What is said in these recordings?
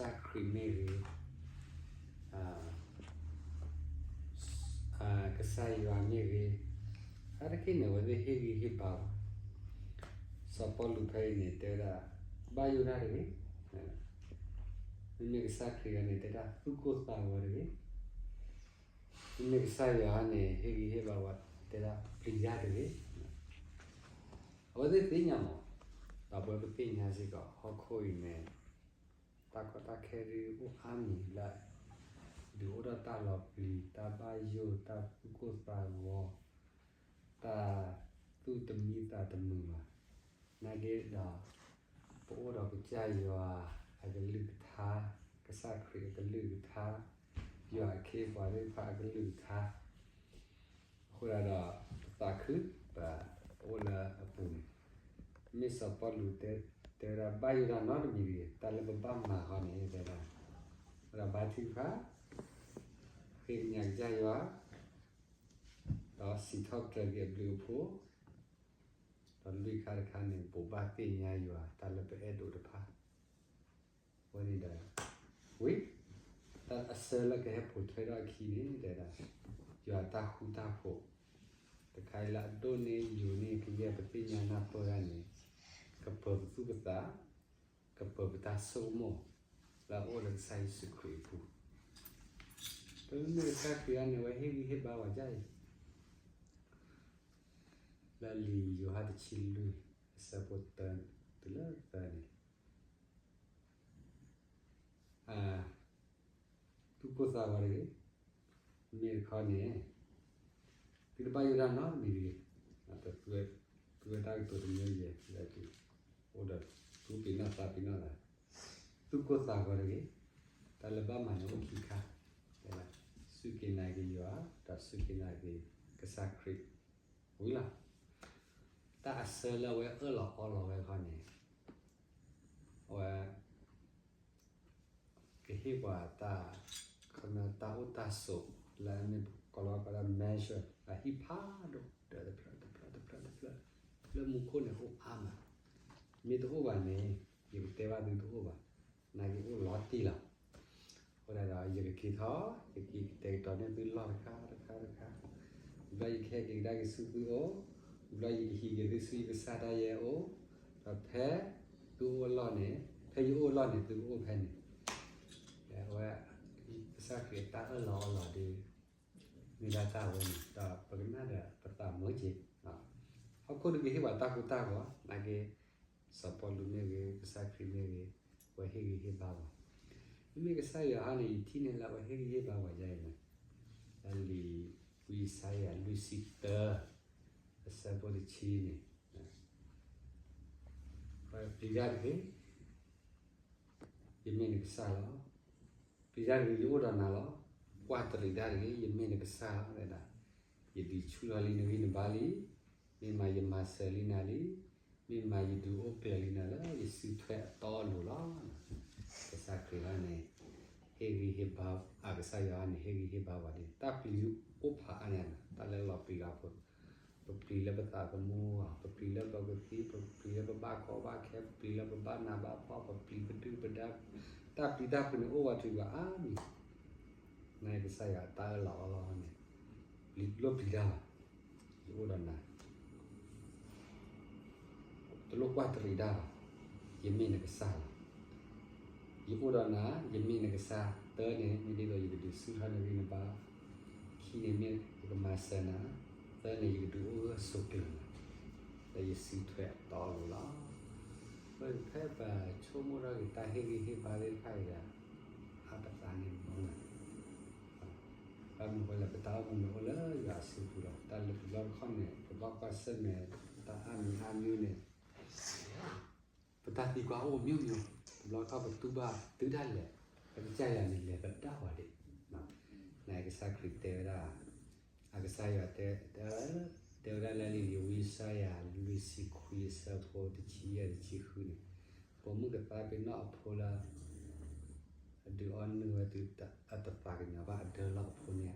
ကစၢ်ခရံာ်မ့ၢ်ဂ့ၤ, ကစၢ်ယွၤမ့ၢ်ဂ့ၤ, အါတက့ၢ်န့ၣ် အဝဲသ့ၣ်ဟ့ၣ်ဂံၢ်ဟ့ၣ်ဘါလီၤ. စီၤပီလူးဖဲအံၤန့ၣ် တဲဝဲဒၣ် ဘၣ်ယိၣ်တၢ်တဂ့ၤ, မ့မ့ၢ်ကစၢ်ခရံာ်ဂၤန့ၣ် တဲဒၣ်သူၣ်ကိၢ်သးဂီၤတဂ့ၤ, မ့မ့ၢ်ကစၢ်ယွၤန့ၣ် ဟ့ၣ်ဂံၢ်ဟ့ၣ်ဘါဝဲ တဲဒၣ်ပျံၤတၢ်တဂ့ၤ. အဝဲသ့ၣ်သ့ၣ်ညါမး, ဒီးပဝဲပသ့ၣ်ညါစ့ၢ်ကီး ဟီၣ်ခိၣ်အံၤန့ၣ် တၢ်ကီတၢ်ခဲဒုးအိၣ်အါမံၤလၢ ဒုးအိၣ်ထီၣ်တၢ်လီၤပျံၤ, တၢ်ဘၣ်ယိၣ်, တၢ်သူၣ်ကိၢ်သးဂီၤ, တၢ်သူၣ်တမံသးတမုာ်ဘၣ်. နာ်က့ဒီး ပအိၣ်ဒီးကစၢ်ယွၤအကလုၢ်ကထါ, ကစၢ်ခရံာ်အကလုၢ်ကထါ, ယွၤအခ့အပှၤသ့ၣ်တဖၣ်အကလုၢ်ကထါ, အဃိသတးဒီး ပသးခု ပအိၣ်လၢအပူၤန့ၣ်, မ့ၢ်စီၤပီလူးတဲ တဲဝဲဒၣ် ဘၣ်ယိၣ်တၢ်နီတမံၤတဂ့ၤ, တၢ်လၢပဘၣ်မၤဃီန့ၣ် တဲဒၣ်, ဝဲဒၣ်ဘါထုကဖၣ်, ဃ့ကညးကစၢ်ယွၤ, ဒီးစံးထီၣ်ပတြၢၤက့ၤအဘျုးအဖှိၣ်, ဒီးလွံၢ်ခါတခါန့ၣ် ဘိးဘၣ်သ့ၣ်ညါယွၤ တၢ်လၢပအဲၣ်ဒိးတဖၣ် အဝဲန့ၣ်ဒီး ဝံၤ တၢ်အဆၢလၢကဟဲပိာ်ထွဲထီၣ်အခံန့ၣ် တဲဒၣ် ယွၤအတၢ်ဃူတၢ်ဖိး တခါအံၤလၢအဒိၣ်န့ၢ်ယိာ်န့ၢ်ကယဲၢ်ပသ့ၣ်ညါနၢ်ပၢၢ်တၢ်န့ၣ် ကပၢၤပသူၣ်ပသး, ကပၢၤပတၢ်ဆိကမိၣ် လၢအအိၣ်လၢကစၢ်ယ့ၣ်ၡူးခရံာ်အပူၤ, ပမ့မ့ၢ်ကစၢ်ခရံာ်အံၤန့ၣ် အဝဲဟ့ၣ်ဂံၢ်ဟ့ၣ်ဘါဝဲဒ်အံၤ လၢလံာ်ယိၤဟၣ်တဆံလွံၢ် အဆၢဖိတၢတုၤလၢသၢန့ၣ်, သူၣ်ကိၢ်သးဂီၤတဂ့ၤ, မ့ၢ်တခီန့ၣ် သုတဘၣ်ယိၣ်တၢ်နီတမံၤတဂ့ၤ, သုဝဲတၢ်ကတိၤတမံၤယဲၢ်လၢ အိၣ်ဒီးသူၣ်ပ့ၤနီၣ်သးပ့ၤနီၣ်သး, သူၣ်ကိၢ်သးဂီၤတဂ့ၤ, တၢ်လၢဘၣ်မၤန့ၣ်အိၣ်ခံခါ, စူၢ်က့ၤနာ်က့ၤယွၤ ဒီးစူၢ်က့ၤနာ်က့ၤကစၢ်ခရံာ်, ဝံၤလီၤ. တၢ်အဆၢလၢအဝဲအၢၣ်လီၤအီလီၤဝဲတခီန့ၣ် အဝဲ ကဟ့ၣ်ပှၤတၢ် ခီပညီတၢ်အိၣ်တၢ်ဆိးလၢအမ့ၢ်ကိးလီၤကိးဒၣ် mansion အဟံၣ်ဖးဒိၣ် တဖျၢၣ်တဖျၢၣ်တဖျၢၣ်တဖျၢၣ် လၢမူခိၣ်န့ၣ်အိၣ်အါမး, မ့ၢ်တအိၣ်ဘၣ်န့ၣ် ယကတဲဘၣ်သုတအိၣ်ဘၣ်, နာ်က့အိၣ်လီၤတံၢ်လီၤ. အဃိသတးဒီး ယကက့ၤထီၣ် ယကက့ၤကတဲာ်ကတီၤန့ၢ်သုလီၢ်တခါတခါတခါ, ဝံၤဘျီယကဟဲက့ၤကဒါက့ၤဆူသုအိၣ်, ဝံၤဘျီယကဟံးက့ၤသုဆူယကစၢ်ဒၣ်ယဲအအိၣ်, ဒီးဖဲသုအိၣ်အလီၢ်န့ၣ် ဖဲယအိၣ်အလီၢ်န့ၣ် သုကအိၣ်ဖဲန့ၣ်, အဝဲ ကစၢ်ခရံာ်အတၢ်အၢၣ်လီၤအီလီၤဒီး မ့ၢ်ဒၣ်တၢ်အဝဲန့ၣ် ဒီးပကနၣ်ဒီးပသးမုာ်က့ၤ, ဟီၣ်ခိၣ်ဒုးကဟ့ၣ်ပှၤတၢ်ဃူတၢ်ဖိး နာ်က့ စီၤပီလူးမ့ၢ်ဂ့ၤ ကစၢ်ခရံာ်မ့ၢ်ဂ့ၤ အဝဲဟ့ၣ်ဂံၢ်ဟ့ၣ်ဘါပှၤ, မ့မ့ၢ်ကစၢ်ယွၤဟီန့ၣ် ယထံၣ်န့ၢ်လၢအဝဲဟ့ၣ်ဂံၢ်ဟ့ၣ်ဘါပှၤယါအံၤန့ၣ်, လၢလံာ်ဝံယၡါယၤလွံၢ်ဆံတၢ အဆၢဖိတဆံန့ၣ် ပျံၤတၢ်တဂ့ၤ, ယမ့ၢ်နကစၢ်လီၤ. ပျံၤတၢ်တဂ့ၤ ယအိၣ်ဒီးနၤလီၤ. ကွၢ်တရံးတၢ်တဂ့ၤ ယမ့ၢ်နကစၢ်လီၤ တဲဒၣ်, ယဒုးဆူၣ်ထီၣ်လံနဂံၢ်နဘါလံ, မ့ၢ်မးယမၤစၢၤလံနၤလံ, မ့ၢ်မးယဒုးအိၣ်ကျၢၤလံနၤလၢယစုထွဲအတီအလိၤလီၤ. ကစၢ်ခရံာ်ဟီန့ၣ် ဟ့ၣ်ဂံၢ်ဟ့ၣ်ဘါ, အကစၢ်ယွၤဟီန့ၣ် ဟ့ၣ်ဂံၢ်ဟ့ၣ်ဘါဝဲဒၣ် တၢ်ပျံၤအိၣ်ဖးအါန့ၣ်, တၢ်လၢလီၤပျံၤလီၤဖိ ပပျံၤလၢပသးသမူဧါ, ပပျံၤလၢပကသံၣ်, ပပျံၤလၢပဘၣ်ကီဘၣ်ခဲ, ပပျံၤလၢပဘၣ်နးဘၣ်ဖှီၣ်, ပပျံၤပဒုၣ်ပဒါ, တၢ်ပျံၤတၢ်ဖုးန့ၣ်အိၣ်ဝးတံၢ်ဝးအါမံၤ, နကစၢ်ယွၤတၢ်အၢၣ်လီၤအီလီၤန့ၣ် လိၣ်ပျံၤတၢ်လီၤ. ယအိၣ်ဒီးနၤ တလိၣ်ကွၢ်တရံးတၢ်ဘၣ်, ယမ့ၢ်နကစၢ်လီၤ. ယအိၣ်ဒီးနၤ ယမ့ၢ်နကစၢ်, တၢန့ၣ် မ့ၢ်ဒ်သိးယကဒုးဆူၣ်ထီၣ်နဂံၢ်နဘါ, ခံန့ၣ်မ့ၢ်ယကမၤစၢၤနၤ, သၢန့ၣ် ယကဒုးအိၣ်ဂၢၢ်ဆိးကျၢၤနၤ လၢယစုထွဲအတီအလိၤလီၤ. ဖဲပဆိကမိၣ်ထီၣ်က့ၤတၢ်ဟ့ၣ်ဂံၢ်ဟ့ၣ်ဘါသ့ၣ်တဖၣ်အံၤဒီး အါပသးန့ၣ်မး ဘၣ်မနုၤဃိလဲၣ် ပတၢ်အိၣ်မူန့ၣ်အိၣ်လၢယွၤစုပူၤလီၤ. တၢ်လၢတဘျီတခီၣ်န့ၣ် ပဘၣ်ကွၢ်ဆၢၣ်မဲာ် တၢ်အါမံၤအါမံၤန့ၣ် ပတၢ်သံကွၢ်အိၣ်မ့ၢ်မ့ၢ်, တဘျီတခီၣ်ပတူၢ်ဘၣ်တုၤဒၣ်လဲာ်, ပကစၢ်ယွၤန့ၣ်လဲၤသဒၣ်ဝဲဒၣ်. နကစၢ်ခရံာ်တဲဝဲဒၣ်, အကစၢ်ယွၤတဲ, တဲဝဲဒၣ်လၢလံာ်ဝံယၡါယၤ လွံၢ်ဆံခွံ အဆၢဖိတဆံယဲၢ် တဆံဃုန့ၣ်, ပိာ်မုၣ်ကသးပ့ၤနီၣ်အဖိလၢ အဒုးအီနုၢ်ဝဲတုၤအတသးကညီၤဘၣ်အဒၢလီၢ်အဖိန့ၣ်ဧါ.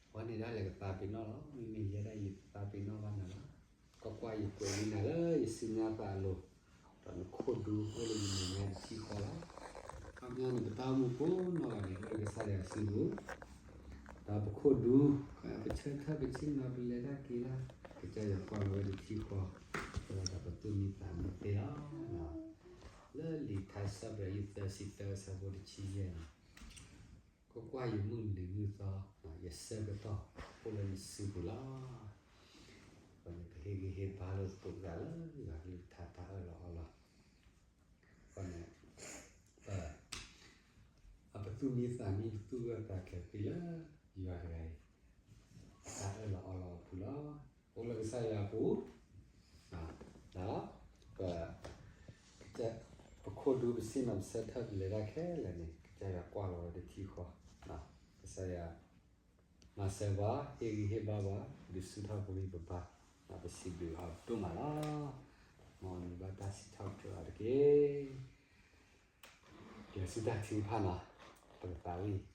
အဝဲန့ၣ်ဒၣ်လဲာ်ကသးပ့ၤနီၣ်လီၤ. မ့မ့ၢ်ယဲဒၣ်ယသးပ့ၤနီၣ်ဘၣ်နၤလီၤ. ကွၢ်ကွၢ်, ယကွဲးလံနၤလၢယစုညါသးအလိၤ, ဒီးနခိၣ်ဒူအိၣ်လၢယမဲာ်ညါတဆံဃီလီၤ. နပတၢ်အိၣ်မူကိးနီၢ်ဂၤဒဲး အိၣ်လၢကစၢ်ယွၤစုပူၤ, ဒီးပခိၣ်ဒူ, ပဆၢထၢၣ်ပဆ့ၣ်နီၤ ပလဲၤတၢ်က့ၤတၢ်, ကစၢ်ယွၤကွၢ်လီၤဝဲတထံဃီ, ဒီးပသူၣ်မံသးမံသ့လီၤ. လၢလံာ်ထါစံးပတြၢၤ ယုၢ်သၢဆံသၢ အဆၢဖိတဆံယဲၢ်န့ၣ်, ကွၢ်ကွၢ်, ယမုၢ်နံၤမုၢ်သီ, ယဆၢကတီၢ်အိၣ်လၢနစုပူၤလီၤ. အဃိန့ၣ် ပဟ့ၣ်ဂံၢ်ဟ့ၣ်ဘါလိာ်သကိးပသးလၢယွၤကလုၢ်ကထါ တၢ်အၢၣ်လီၤအီလီၤ. အဃိန့ၣ် အပသူၣ်မံသးမံ ပသူၣ်ဂၢၢ်သးကျၢၤသ့လၢ ယွၤတဂၤအံၤ အတၢ်အၢၣ်လီၤအီလီၤအပူၤလီၤ. အိၣ်လၢကစၢ်ယွၤအပူၤ, ဒီး ပ ပခိၣ်ဒူ ပဆ့ၣ်နီၤ ပဆၢထၢၣ် ပလဲၤတၢ်ခဲလၢာ်န့ၣ် ကစၢ်ယွၤကွၢ်လီၤဝဲတထံဃီ, ကစၢ်ယွၤ မၤစၢၤပှၤ, ဟ့ၣ်ဂံၢ်ဟ့ၣ်ဘါပှၤ, ဒုးဆူၣ်ထီၣ်ပဂံၢ်ပဘါ, ဒီးပစံးဘျုးအီၤဒိၣ်မးလီၤ. မ်အမံၤဘၣ်တၢ်စံးထီၣ်ပတြၢၤအီၤတက့ၢ်. ယွၤစုတၢ်ထုကဖၣ်နီၤ, ပကသးဝံၣ်,